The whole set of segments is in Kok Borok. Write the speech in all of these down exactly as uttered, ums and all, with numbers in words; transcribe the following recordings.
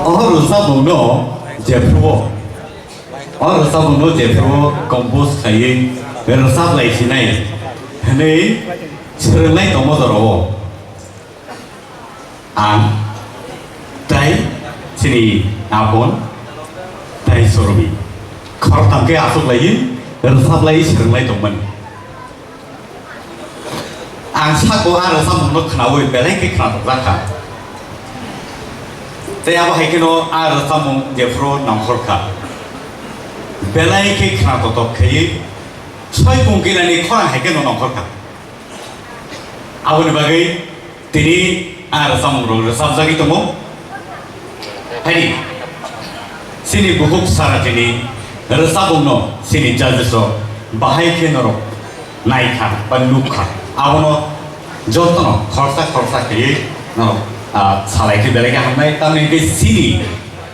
O rwchapmungno jephruo, o rwchapmungno jephruo compose khaiwi rwchaplai sinai hwnwi swrwngnai tongma jorao ang tei chini apon tei Sorobi khoroktham khe achuklaiwi rwchaplaiwi swrwnglai tongmani. Ang sako a rwchapmungno khnaui belai khe khnathokjak kha. Tei abo hai kheno a rwchapmung jephru nongkhor kha. Belai khe khnathokthok khaiwi soi pungkinani khorang hai kheno nongkhor kha. Aboni bagwi tini a rwchapmungrok rwchapjagwi tongo. Haini, chini bukhuk sara chini rwchapmungno chini judges rok bahai khe norok naikha ba nukha. Abono jotono khoroksa khoroksa khaiwi norok, ah, salai khe belai khe hamnai. Tamni hwnkhe chini,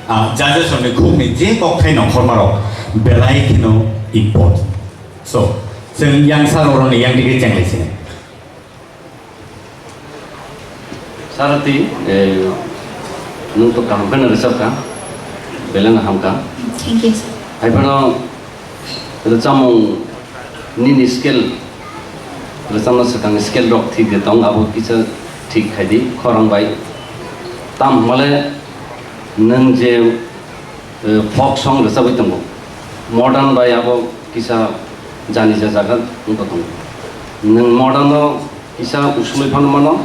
ah, judges rokni khukni je kokthai nongkhormarok belai kheno important. So, chwng yang sir oroni yang dige chenglai sini. Sarati, eh, nwng to kaham kheno rwchapkha, belai no hamkha. Thank you, sir. Haiphano rwchapmung nini scale, rwchapna swkang scale rok thik de tong, abo kisa thik khai di, khorang bai. Tam hwnmale nwng je, eh, folk song rwchapwi tongo, modern bai abo kisa jani ja jaga wngkha tongo. Nwng modern no kisa usumui phano mano,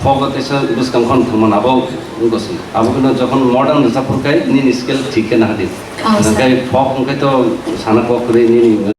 folk o teisa bwskang phano thangmano abo wngkha se. Abo kheno jokhon modern rwchap phuru khai nini scale thik khe nahadi. Oh, sir. Hwnkhe folk hwnkhe to sana kok kwrwi nini